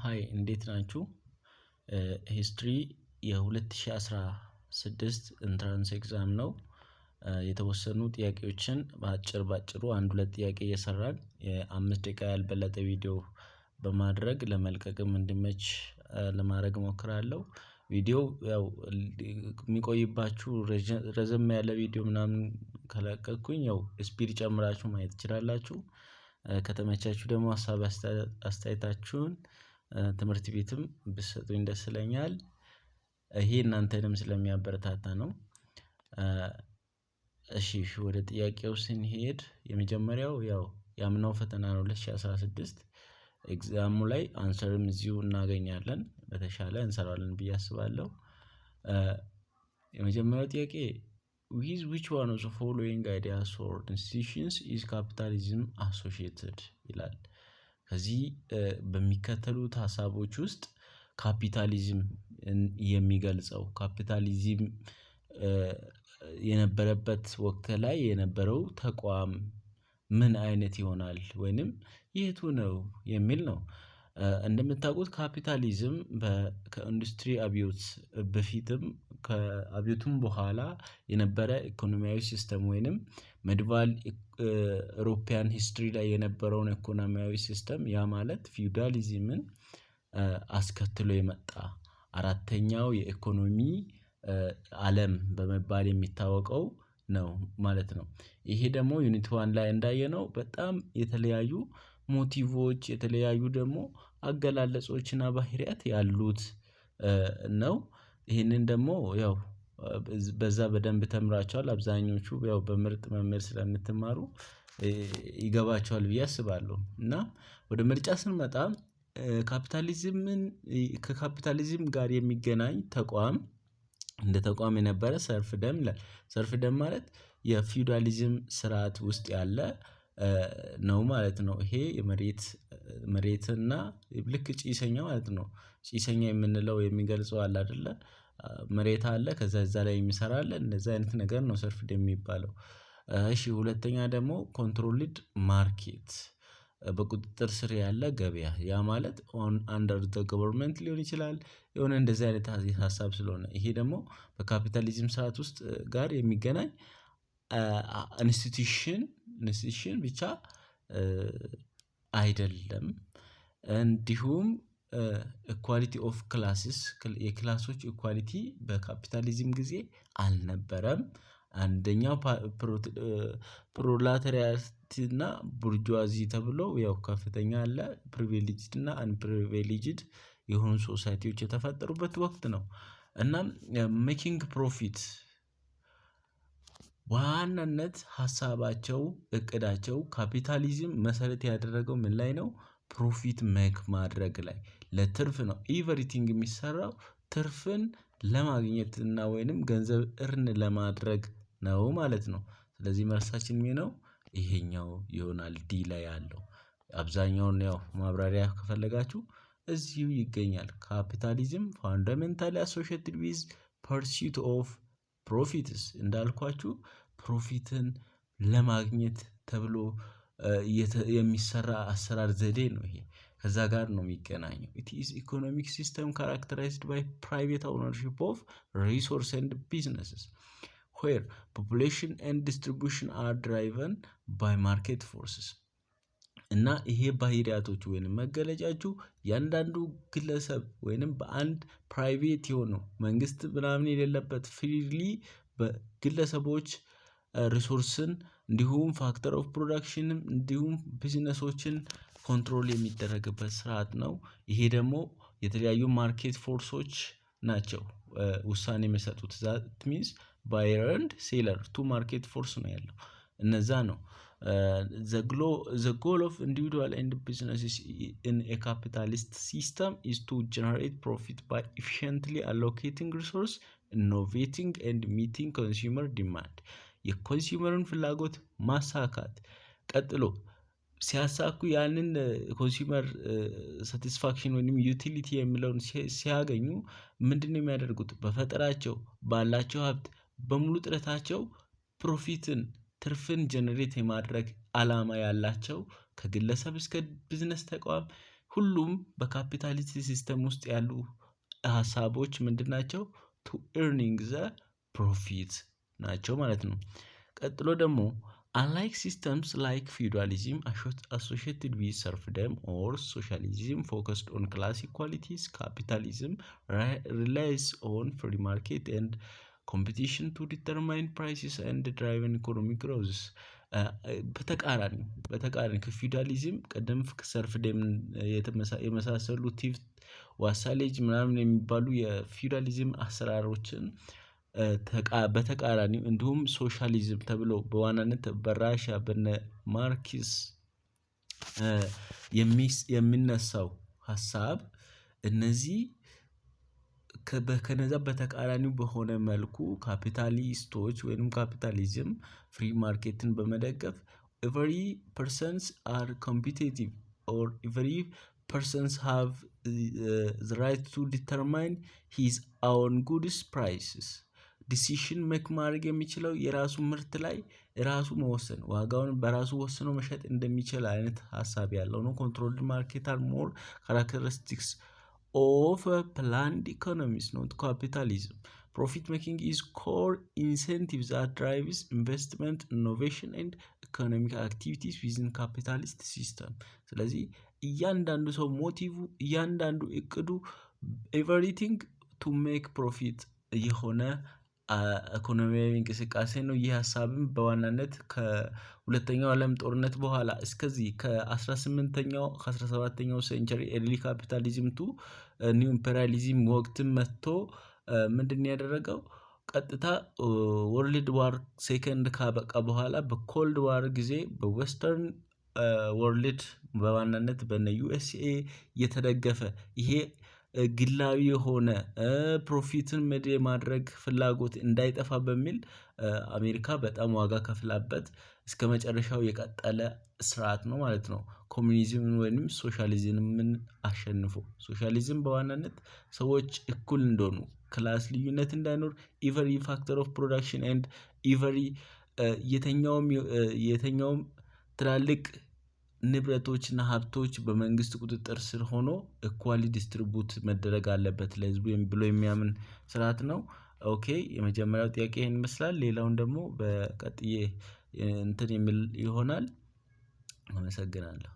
Hi፣ እንዴት ናችሁ? History የ2016 entrance exam ነው። የተወሰኑ ጥያቄዎችን በአጭር ባጭሩ አንድ ሁለት ጥያቄ እየሰራን የ5 ደቂቃ ያልበለጠ ቪዲዮ በማድረግ ለመልቀቅም እንዲመች ለማድረግ እሞክራለሁ። ቪዲዮ ያው የሚቆይባችሁ ረዘም ያለ ቪዲዮ ምናምን ከለቀቅኩኝ ያው speed ጨምራችሁ ማየት ትችላላችሁ። ከተመቻችሁ ደግሞ ሀሳብ አስተያየታችሁን ትምህርት ቤትም ብትሰጡኝ ደስ ይለኛል። ይሄ እናንተንም ስለሚያበረታታ ነው። እሺ፣ ወደ ጥያቄው ስንሄድ የመጀመሪያው ያው የአምናው ፈተና ነው፣ 2016 exam ኡ ላይ answer ም እዚሁ እናገኛለን፣ በተሻለ እንሰራዋለን ብዬ አስባለሁ። የመጀመሪያው ጥያቄ "With which one of the following ideas or institutions is capitalism associated?" ይላል። ከዚህ በሚከተሉት ሀሳቦች ውስጥ ካፒታሊዝም የሚገልጸው፣ ካፒታሊዝም የነበረበት ወቅት ላይ የነበረው ተቋም ምን አይነት ይሆናል ወይንም የቱ ነው የሚል ነው። እንደምታውቁት ካፒታሊዝም ከኢንዱስትሪ አብዮት በፊትም ከአብዮቱም በኋላ የነበረ ኢኮኖሚያዊ system ወይንም medieval European history ላይ የነበረውን ኢኮኖሚያዊ system፣ ያ ማለት ፊውዳሊዝምን አስከትሎ የመጣ አራተኛው የኢኮኖሚ አለም በመባል የሚታወቀው ነው ማለት ነው። ይሄ ደግሞ unit 1 ላይ እንዳየነው በጣም የተለያዩ motive ኦች፣ የተለያዩ ደግሞ አገላለጾችና ባህሪያት ያሉት ነው። ይሄንን ደግሞ ያው በዛ በደንብ ተምራችኋል። አብዛኞቹ ያው በምርጥ መምህር ስለምትማሩ ይገባችኋል ብዬ አስባለሁ። እና ወደ ምርጫ ስንመጣ ካፒታሊዝምን ከካፒታሊዝም ጋር የሚገናኝ ተቋም እንደ ተቋም የነበረ serfdom ይላል። Serfdom ማለት የፊውዳሊዝም ስርዓት ውስጥ ያለ ነው ማለት ነው። ይሄ የመሬት መሬትና ልክ ጭሰኛ ማለት ነው። ጭሰኛ የምንለው የሚገልጸው አለ አይደለ? መሬት አለ፣ ከዛ እዛ ላይ የሚሰራ አለ፣ እንደዛ አይነት ነገር ነው serfdom የሚባለው። እሺ፣ ሁለተኛ ደግሞ controlled market፣ በቁጥጥር ስር ያለ ገበያ፣ ያ ማለት on under the government ሊሆን ይችላል። የሆነ እንደዚህ አይነት ሀሳብ ስለሆነ ይሄ ደግሞ በካፒታሊዝም ስርዓት ውስጥ ጋር የሚገናኝ institution ብቻ አይደለም። እንዲሁም equality of classes፣ የ class ኦች equality በካፒታሊዝም ጊዜ አልነበረም። አንደኛው ፕሮላተሪያት እና bourgeoisie ተብሎ ያው ከፍተኛ አለ፣ privileged እና unprivileged የሆኑ society ዎች የተፈጠሩበት ወቅት ነው። እናም making profit በዋናነት ሀሳባቸው፣ እቅዳቸው ካፒታሊዝም መሰረት ያደረገው ምን ላይ ነው? Profit make ማድረግ ላይ፣ ለትርፍ ነው። Everything የሚሰራው ትርፍን ለማግኘት እና ወይንም ገንዘብ earn ለማድረግ ነው ማለት ነው። ስለዚህ መልሳችን የሚሆነው ይሄኛው ይሆናል፣ D ላይ ያለው። አብዛኛውን ያው ማብራሪያ ከፈለጋችሁ እዚሁ ይገኛል። Capitalism fundamentally associated with pursuit of profits፣ እንዳልኳችሁ profit ን ለማግኘት ተብሎ የሚሰራ አሰራር ዘዴ ነው ይሄ። ከዛ ጋር ነው የሚገናኘው። It is economic system characterized by private ownership of resource and businesses, where population and distribution are driven by market forces። እና ይሄ ባህሪያቶቹ ወይንም መገለጫዎቹ እያንዳንዱ ግለሰብ ወይንም በአንድ private የሆነው፣ መንግስት ምናምን የሌለበት፣ freely በግለሰቦች resource ን እንዲሁም factor of production ም እንዲሁም business ኦችን control የሚደረግበት ስርዓት ነው። ይሄ ደግሞ የተለያዩ market force ኦች ናቸው ውሳኔ የሚሰጡት። That means buyer and seller, two market force ነው ያለው፣ እነዛ ነው። The goal of individual and businesses in a capitalist system is to generate profit by efficiently allocating resource, innovating and meeting consumer demand። የ consumer ን ፍላጎት ማሳካት፣ ቀጥሎ ሲያሳኩ ያንን consumer satisfaction ወይንም utility የሚለውን ሲያገኙ ምንድነው የሚያደርጉት? በፈጠራቸው፣ ባላቸው ሀብት፣ በሙሉ ጥረታቸው profit ን፣ ትርፍን generate የማድረግ አላማ ያላቸው ከግለሰብ እስከ ቢዝነስ ተቋም ሁሉም በ capitalist system ውስጥ ያሉ ሀሳቦች ምንድን ናቸው? To earning the profit ናቸው ማለት ነው። ቀጥሎ ደግሞ unlike systems like feudalism associated with serfdom or socialism focused on class equalities, capitalism relies on free market and competition to determine prices and drive economic growth። በተቃራኒ ከፊውዳሊዝም ቀደም serfdom የመሳሰሉ theft፣ vassalage ምናምን የሚባሉ የፊውዳሊዝም አሰራሮችን በተቃራኒው እንዲሁም ሶሻሊዝም ተብሎ በዋናነት በራሻ በነ ማርክስ የሚነሳው ሀሳብ እነዚህ ከነዛ በተቃራኒው በሆነ መልኩ ካፒታሊስቶች ወይንም capitalism free market ን በመደገፍ every persons are competitive or every persons have the right to determine his own goods prices፣ decision make ማድረግ የሚችለው የራሱ ምርት ላይ ራሱ መወሰን፣ ዋጋውን በራሱ ወስኖ መሸጥ እንደሚችል አይነት ሀሳብ ያለው ነው። Controlled market are more characteristics of planned economies, not capitalism. Profit making is core incentive that drives investment, innovation and economic activities within capitalist system። ስለዚህ እያንዳንዱ ሰው motive፣ እያንዳንዱ እቅዱ everything to make profit የሆነ ኢኮኖሚያዊ እንቅስቃሴ ነው። ይህ ሀሳብም በዋናነት ከሁለተኛው አለም ጦርነት በኋላ እስከዚህ ከ18ኛው ከ17ኛው century early capitalism to new imperialism ወቅትም መጥቶ ምንድነው ያደረገው? ቀጥታ World War Second ካበቃ በኋላ በ Cold War ጊዜ በ Western world በዋናነት በነ USA የተደገፈ ይሄ ግላዊ የሆነ profit ን made የማድረግ ፍላጎት እንዳይጠፋ በሚል አሜሪካ በጣም ዋጋ ከፍላበት እስከመጨረሻው የቀጠለ ስርዓት ነው ማለት ነው። ኮሚኒዝምን ወይንም ሶሻሊዝምን አሸንፎ ሶሻሊዝም በዋናነት ሰዎች እኩል እንደሆኑ፣ class ልዩነት እንዳይኖር፣ every factor of production and every የትኛውም ትላልቅ ንብረቶችና ሀብቶች በመንግስት ቁጥጥር ስር ሆኖ equally distribute መደረግ አለበት ለህዝቡ ብሎ የሚያምን ስርዓት ነው። Okay፣ የመጀመሪያው ጥያቄ ይሄን ይመስላል። ሌላውን ደግሞ በቀጥዬ እንትን የሚል ይሆናል። አመሰግናለሁ።